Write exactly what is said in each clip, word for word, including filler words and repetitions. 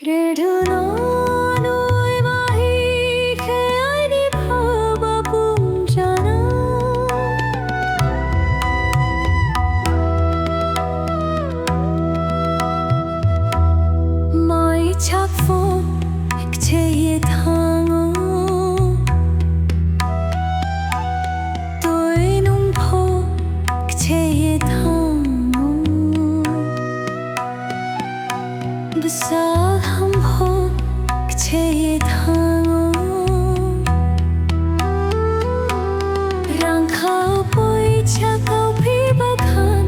Reduna noi mahi khe aini phaba pung janai. Mai chak pho kcheh ye thanng ou, toi nung pho kcheh ye thanng ou. Bsa ham pho kcheh ye thanng ou. Rangkhao poicha kauphi bakhan,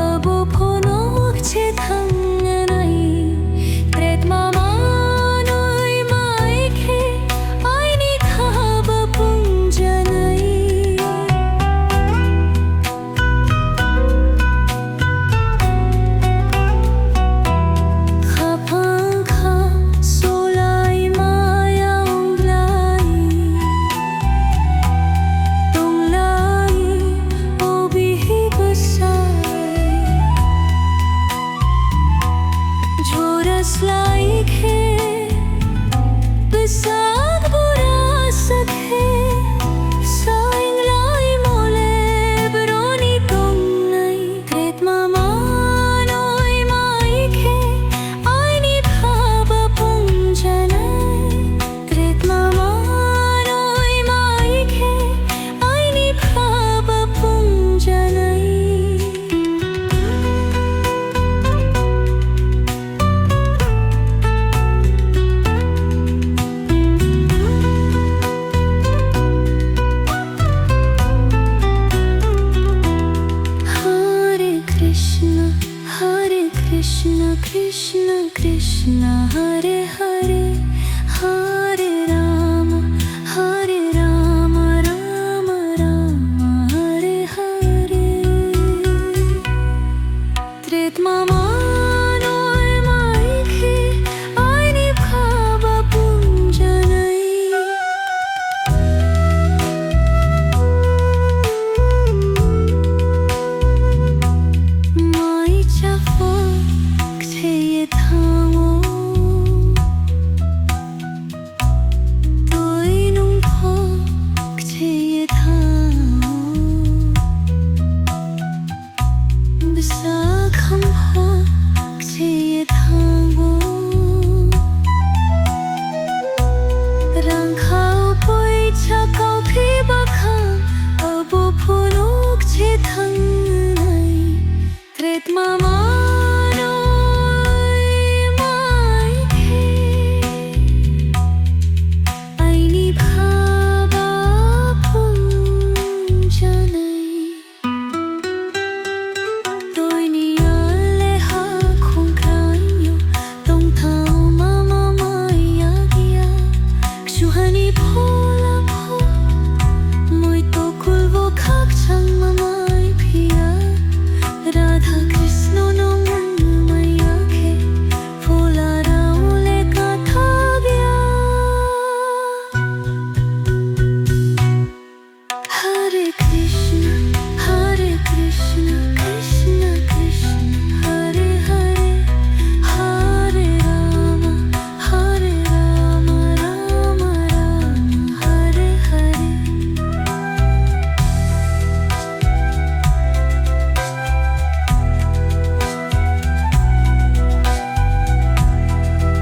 abo pho no kcheh thanng nai. Tretma manoi mai khe aini phaba pung janai. Khaphang kha solaima ya onglai, tonglai, o bihih bsai. Jora slái khe, bsa bura sa khe, sainglaimo le bro ni tongnai. Tretma manoi mai khe aini phaba pung janai. Tretma manoi mai khe aini phaba pung janai. Hare Krishna, Hare Krishna, Krishna Krishna, Hare Hare.